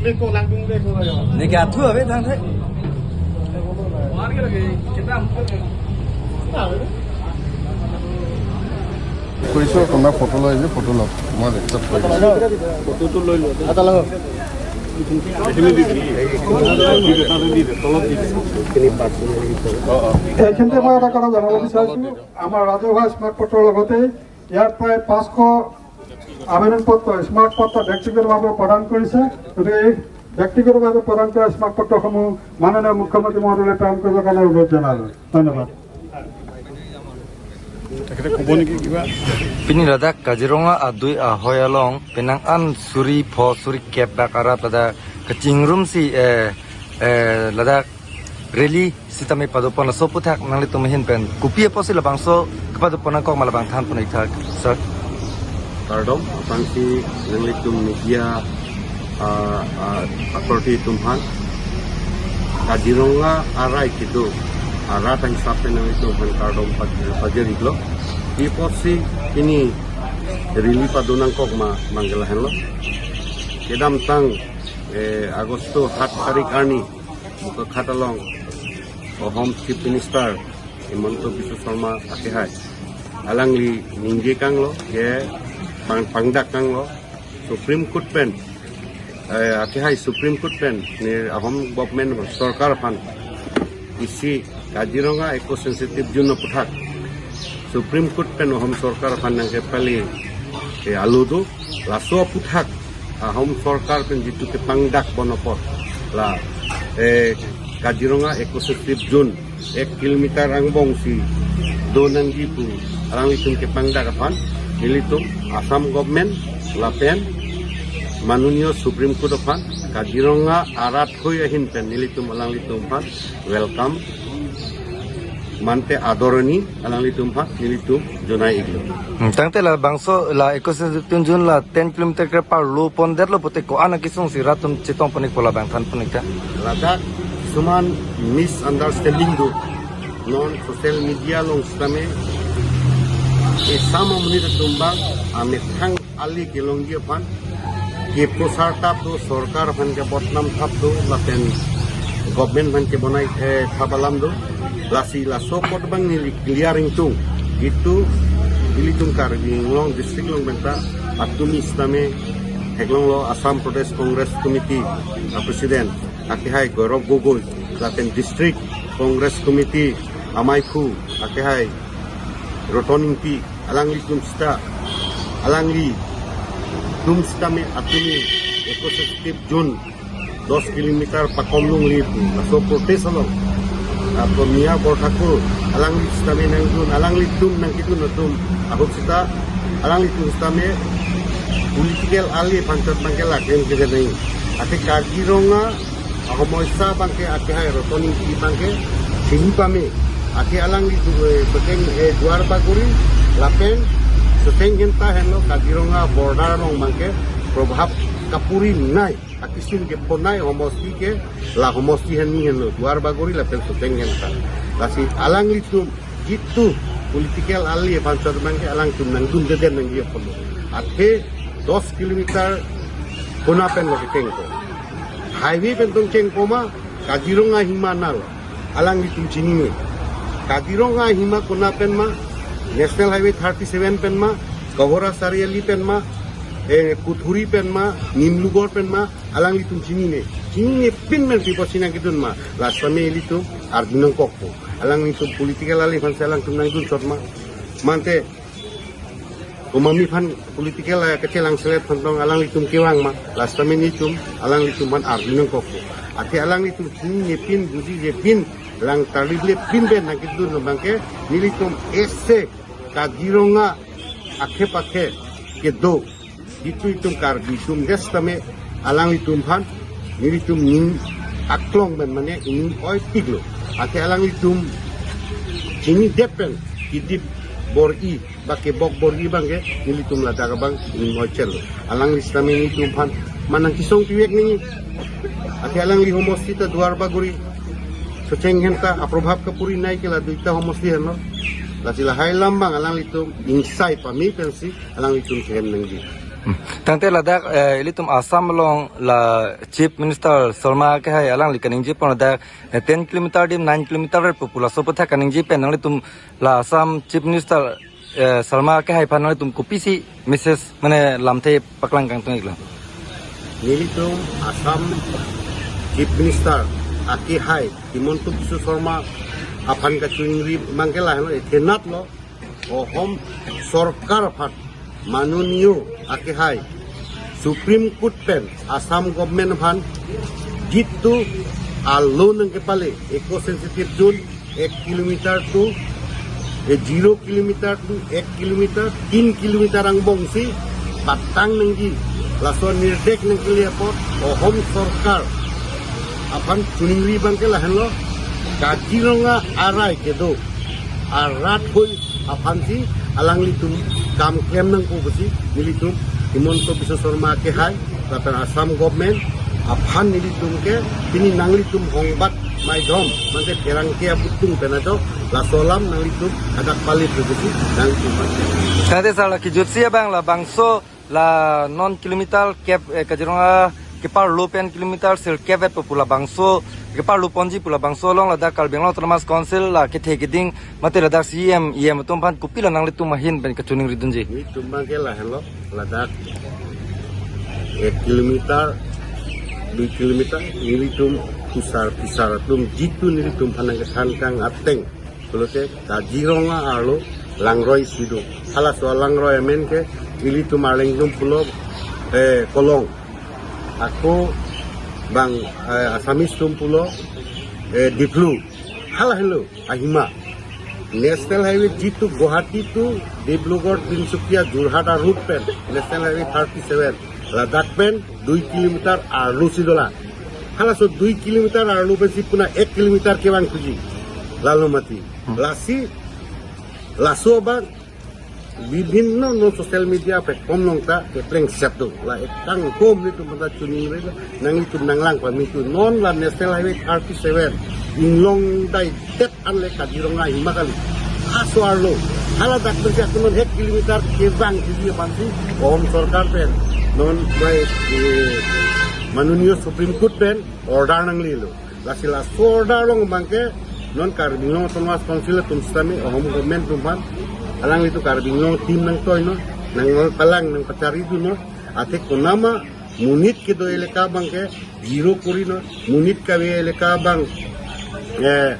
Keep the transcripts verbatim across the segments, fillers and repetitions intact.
Neke athu ave thang the. কৰিছো, আপোনাৰ ফটো লৈ আহিবি, ফটো লওক, মই WhatsApp কৰি দিছো। ফটোটো লৈ লওক। এটা লওক। এইখিনি দি দিবি। দি দে, তাতে দি দে, তলত দি দে। অ, অ। এইখিনিতে মই এটা কথা জনাব বিচাৰিছো, আমাৰ ৰাজহুৱা স্মাৰক পত্ৰৰ লগতে ইয়াত প্ৰায় পাঁচশ আবেদন পত্ৰ, স্মাৰক পত্ৰ ব্যক্তিগতভাৱে প্ৰদান কৰিছে। গতিকে এই ব্যক্তিগতভাৱে প্ৰদান কৰা স্মাৰক পত্ৰসমূহ মাননীয় মুখ্যমন্ত্ৰী মহোদয়লৈ প্ৰেৰণ কৰিবৰ কাৰণে অনুৰোধ জনালোঁ। ধন্যবাদ। তেখেতে ক'ব নেকি কিবা? Pini ladak Kaziranga adui ahoi along penang an suri pho suri kep bak arat ladak kachingrumsi, eh, eh, ladak rally sitame padopon, laso aphuthak nanglitum ahin pen kopi apotsi labangso kepadopon nangkok ma, labang thanpon ik tha, sir. Kardom, aphrangsi nanglitum media, ah, ah, authority atum aphan, Kaziranga arai kedo arat ahisap pen nanglitum aphan kardom paj-, pajir iklo. Pi apotsi pini rally pado nangkok ma abang ke lahenlo. Kedamtang, eh, Agosto hat tarik arni Bokakhat along Ahom Chief Minister Himanta Biswa Sarma akehai alangli ningje kanglo, ke pang-, pangdak kanglo, Supreme Court pen, eh, akehai Supreme Court pen ne Ahom government sorkar aphan isi Kaziranga Eco Sensitive Zone aphuthak Supreme Court pen Ahom sorkar aphan nangkepale, eh, alo do, laso aphuthak Ahom sorkar pen jitu kepangdak bon apot la, eh, Kaziranga Eco Sensitive Zone ek kilometer angbong si do nangji pu alanglitum kepangdak aphan nelitum Assam government lapen manuniya Supreme Court aphan Kaziranga arat hoi ahin pen nelitum alanglitum aphan welcome mante adoroni alanglitum aphan nelitum jonai iklo. Hmm, tangte labangso la Eco Sensitive Zone la ten kilometer krepar lo pondetlo pute ko-an akesung si rat atum chetongpon ikpo, labang thanpon ik tha. Ladak kisuman misunderstanding do. Non social media along sitame esam amonit atum abang amethang ali kelongji aphan keprosar tap do, sorkar aphan kebodnam thap do, lapen government aphan kebonai, eh, thap alam do. Lasi laso apot abang neli clear ingtung. Jitu ilitum Karbi Anglong district along pen ta atumi sitame theklonglo, Assam Pradesh Congress Committee a President akehai Gaurav Gogoi, lapen District Congress Committee amaiphu akehai Roton Ingti, alanglitum sita, alanglitum sitame atumi Eco Sensitive Zone dos kilometer pakom longri pu laso protest along, ah, Promiya Borthakur alangli sitame nangdun, alanglitum nangkedun atum ahut sita alanglitum sitame political ali aphan chot abang ke laklem kedenai. Athe Kaziranga ahomoisa abang ke akehai Roton Ingti abang ke chini pame. Athe alangli du-, eh, Socheng, eh, Duar Bagori lapen Socheng Dhenta henlo Kaziranga border along abang ke probhab kapuri nai. Akesung ke ponai homosti ke la homosti hini henlo Duar Bagori lapen Socheng Dhenta. Lasi alanglitum jitu political ali aphan chot abang ke alangtum nangdundeden nangji apotlo. Athe dos kilometer kona pen lo kechengpo? Highway pen tong chengpo ma, Kaziranga ahima nalo? Alanglitum chinine. Kaziranga ahima kona pen ma, National Highway thirty-seven pen ma, Kohora Chariali pen ma, eh, Kuthuri pen ma, Nimlugor pen ma, alanglitum chinine. Chinine pin pen pi apotsi nangkedun ma, la sitame ilitum arju nangkokpo. Alanglitum political ali aphansi alangtum nangdun chot ma? Mante komatne aphan political, eh, kachelang selet aphan tong alanglitum kevang ma? La sitame nelitum alanglitum aphan arju nangkokpo. Athe alanglitum chinine pin, bujije pin, lang tarlible pin pen nangkedun abang ke nelitum ese Kaziranga akhei pakhei kedo jitu itum Karbi atum det sitame alanglitum aphan nelitum ning aklong pen mane ning oipiklo. Athe alanglitum chinidet pen kedip bor-i ba kebok bor-i abang ke nelitum ladak abang ning oichelo. Alangli sitame nelitum aphan manang kesong pivek nangji. Athe alangli homosti ta Duar Bagori, Socheng Dhenta, aprobhab kapuri nai ke la duita homosti henlo. Lasi lahai alam abang alanglitum ingsai pame pensi alanglitum kehen nangji. Tangte ladak, eh, ilitum Assam along la Chief Minister Sarma kehai alangli kaningje pon ladak, eh, ten kilometer adim nine kilometer pu pu laso aputhak kaningje pen nanglitum la Assam Chief Minister, eh, Sarma kehai aphan nanglitum kopisi message mane lamthe paklang kangtung iklo? Nelitum Assam Chief Minister akehai Himanta Biswa Sarma aphan kachiningri abangke lahenlo, ethenat lo Ahom Sorkar aphan, manuniyo akehai Supreme Court pen Assam government aphan jitu arlo nangkepale eco sensitive zone ek kilometer to, eh, zero kilometer to ek kilometer, tin kilometer angbongsi patang nangji, laso nirdek nangkele apot Ahom Sorkar aphan chiningri abangke lahenlo, Kaziranga arai kedo arat hoi aphansi alanglitum kam klem nangpo pusi nelitum Himanta Biswa Sarma kehai lapen Assam government aphan nelitum ke pini nanglitum hongbat maidhom mante pherangke abutung pen ajok laso alam nanglitum hadak palit pusi nanglitum aphan. Tangte sir, la kejutsi abang labangso la non kilometer kep, eh, Kaziranga keparlo pen kilometer sirkep vet pu pu labangso keparlo ponji pu labangso along ladak Karbi Anglong Autonomous Council la kethe keding mate ladak C E M, E M atum aphan kopilo nanglitum ahin pen kachiningri dunji? Nelitum abangke lahenlo, ladak ek kilometer, dui kilometer nelitum kusar pisar atum jitu nelitum aphan nangkethan kang ateng pulote Kaziranga arlo langroi si do. Halaso alangroi amen ke ilitum Arleng atum pulo, eh, Kolong. Ako bang, eh, Assamese atum pulo, eh, Diplu. Hala helo ahima. National Highway jitu Guwahati to Dibrugarh, Tinsukia, Jorhat a-route pen National Highway thirty-seven, ladak pen dui kilometer arlo si dolang. Halaso dui kilometer arlo pensi puna ek kilometer kevang thuji. Lalo mati. Hmm. Lasi laso abang bibhinno non social media platform along ta kepleng set do. La ekang hom nelitum aphanta chiningrilo, nanglitum nanglang pame thu. Non la National Highway thirty-seven inglong daidet anle Kaziranga ahima kali. Halaso arlo, haladak pensi ako non ek kilometer kevang thuji aphansi Ahom Sorkar pen non bai, eh, manuniyo Supreme Court pen order nanglelo. Lasi laso order along abangke non Karbi Anglong Autonomous Council atum sitame Ahom government atum aphan alanglitum Karbi Anglong team nangtoinon, nangpalang nangpachari dunnon, athe konama monit kedo eleka abangke zero korinon, monit kave eleka abang, eh,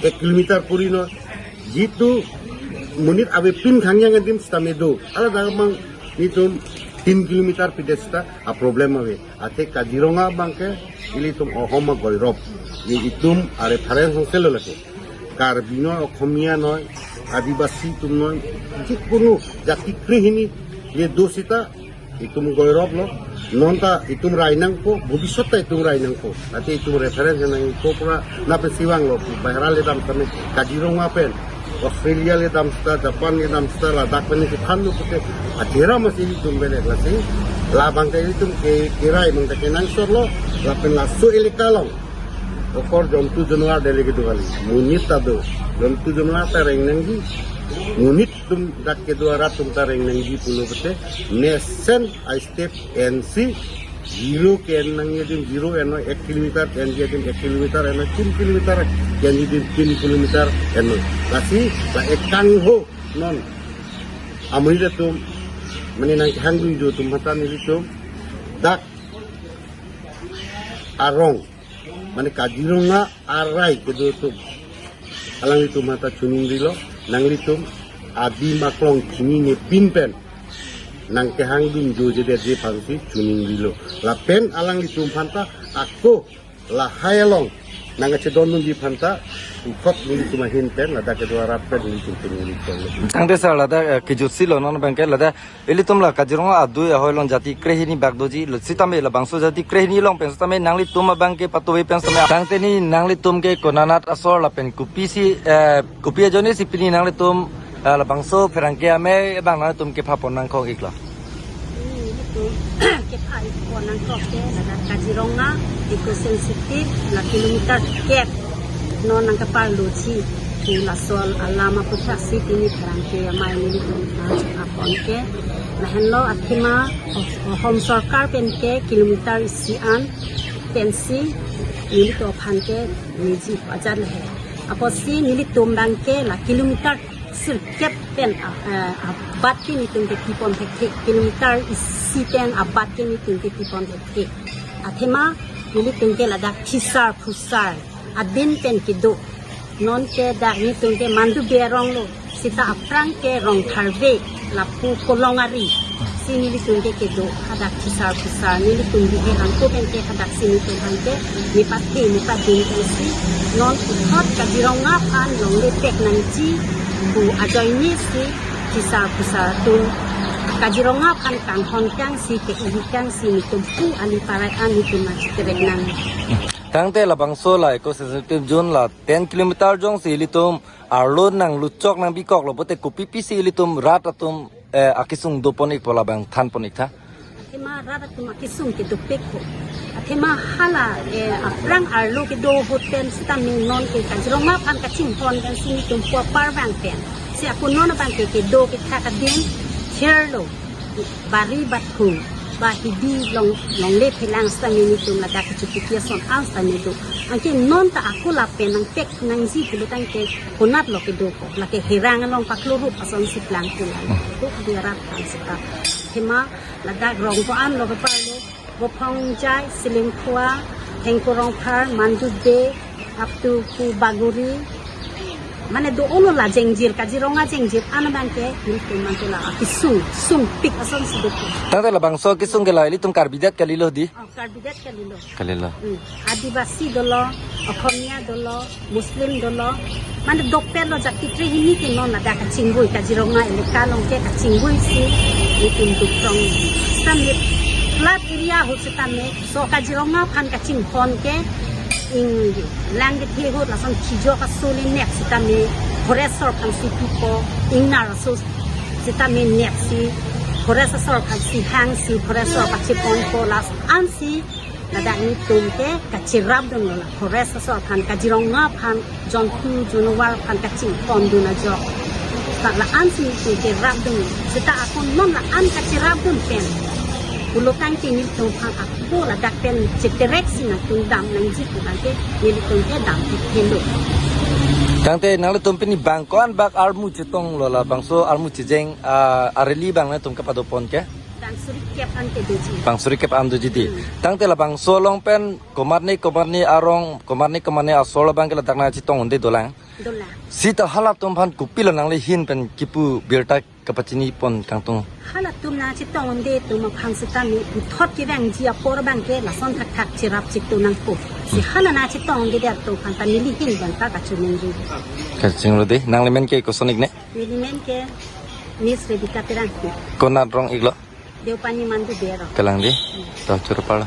ek kilometer korinon, jitu monit avepin khangjang adim sitame do. Haladak abang nelitum tin kilometer pidet sita a-problem ave. Athe Kaziranga abangke ilitum Ahom agoirop. Ilitum a-reference angselo lake. Karbi noi, Okhomia noi, Adivasi atum noi, jikunu jati krehini le do sita itum goirop lo. Non ta itum rai nangpo, bhobishyot ta itum rai nangpo. Athe itum reference nangpo pura na pensi vanglo, bahera le dam sitame, Kaziranga pen Australia le dam sita, Japan le dam sita, ladak pen kethan lo pute, ajera masi ilitum belek lasi. Labang ta ilitum ke, kerai abang ta kenangsot lo, lapen laso eleka along okor jontu januar dele kedo kali. Monit ta do, jontu januar ta reng nangji, monit atum dak kedo arat atum ta reng nangji pulo pute, mesen a-step ensi zero ke-en nangji adim zero ennon, ek kilometer ke-enji adim ek kilometer ennon, tin kilometer ke-enji adim tin kilometer ennon. Lasi la ekang ho non amonit atum mane nangkehang dunji atum aphanta nelitum dak arong mane Kaziranga arai kedo atum alanglitum aphanta chiningrilo, nanglitum adim aklong chininepin pen nangkehang dunjojede aphansi chiningrilo. Lapen alanglitum aphanta ako lahai along nangkachedondunji aphanta puthot nelitum ahin pen ladak kedo arat pen nelitum chiningri ponlo. Tangte sir, ladak, eh, kejutsi lo non abangke ladak ilitum la Kaziranga adui ahoi along jati krehini bak doji lo sitame, labangso jati krehini along pen sitame nanglitum abangke patuve pen sitame, tangte ni nanglitum ke konanat asor lapen kopisi, eh, kopi ajoine si pini nanglitum, eh, labangso pherangke amei abang nanglitum kepha pon nangkok iklo? Nelitum kepha pon nangkok ke ladak Kaziranga eco sensitive la kilometer kep non nangkeparloji pu laso alam aputhaksi pini pherangke amei nelitum apon ke Lahenlo athema Assam Sorkar pen ke kilometer isi an pensi nelitum aphan ke niji ajat lahe. Apotsi nelitum abang ke la kilometer sirkep pen a, eh, abat ke nelitum ke tipon thekthe, kilometer isi pen abat ke nelitum ke tipon thekthe. Athema nelitum ke ladak phisar phusar adin pen kedo. Non ke dak nelitum ke Mandubi arong lo, seta aphrang ke Rongtharve lapu Kolong ari si nelitum ke kedo, hadak phisar phusar nelitum bihek angko pen ke hadak si nelitum aphan ke nepathe nepading pensi non puthot Kaziranga aphan longle pek nangji pu ajoine si phisar phusar atum Kaziranga aphan kanghon kangsi ke ihi kangsi nelitum pu ali parai an nelitum achitrek nang. Tangte labangso la eco sensitive zone la ten kilometer jongsi ilitum arlo nangluchok nangbikoklo pote kopi pisi ilitum rat atum, eh, akesung dopon ikpo, labang thanpon iktha. Athema rat atum akesung ke dopikpo. Athema hala, eh, aphrang arlo kedo ahut pen sitame non ke Kaziranga aphan kachinghon pensi nelitum pu apar abang pen si ako non abang ke kedo kethak adin therlo. Bari bathung ba hidi long longle phelang sitame nelitum ladak kecho kiki ason an sitame do. Anke non ta ako lapen nangpek nangji pulo tangte konatlo kedo ko. Lake herang along paklo rup asonsi plang pulang. Hmm. Duk dia rat aphan seta. Athema ladak rong ko-an lo keparlo. Bophongjai, Silingkhua, Thengkurongphar, Mandubi, up to pu Baguri. Mane do-olo la jengjir, Kaziranga jengjir an abang ke nelitum mantu la akesung sungpik asonsi do. Tangte labangso kesung ke la ilitum Karbi det kalilo di? Oh, Karbi det kalilo. Kalilo. Hmm. Adivasi dolo, Asomiya dolo, Muslim dolo, mane dopetlo jati tre hini ke non ladak kachingbui, Kaziranga elaka along ke kachingbui si nelitum dukrong. Sitame flood area ahut sitame, so Kaziranga aphan kachinghon ke inglang kethe ahut lason chijok asuli nep sitame forest asor aphansi pipo, ingnar aso sitame nepsi forest asor aphansi hangsi forest asor pachiponpo, la-an si ladak nelitum ke kachirapdunlo la forest asor aphan, Kaziranga aphan, jontu jonawar aphan kachinghondun ajok. Seta la-an si nelitum kerapdun. Seta ako non la-an kachirapdun pen pulo tangte nelitum aphan ako ladak pen chiterek si nangtum dam nangji pu tangte nelitum ke dam thek helo. Tangte nanglitum pini bang ko-an bak armu chetonglo, labangso armu chejeng, ah, areli abang nangtum kapadopon ke? Bang suri kep an ke doji. Bang suri kep an doji di. Hmm. Tangte labangso along pen komatne komatne arong, komatne komatne asor abang ke ladak nangchetong un-e dolang? Dolang. Seta halatum aphan kopilo nangli ahin pen kipu birta kapachinipon kangtung? Halatum nangchetong un-e atum aphan sitame puthot kevangji apor abang ke lason thakthak cherap chetu nangpo. Si hala nangchetong un-e atum aphan ta neli ahin abang ta kachiningri. Kachiningri di, nangli men ke koson ik ne? Neli men ke Miss Rebecca Terang. Konat rong iklo? Deopani Mandubi arong. Kalang di? Hmm. To churpal.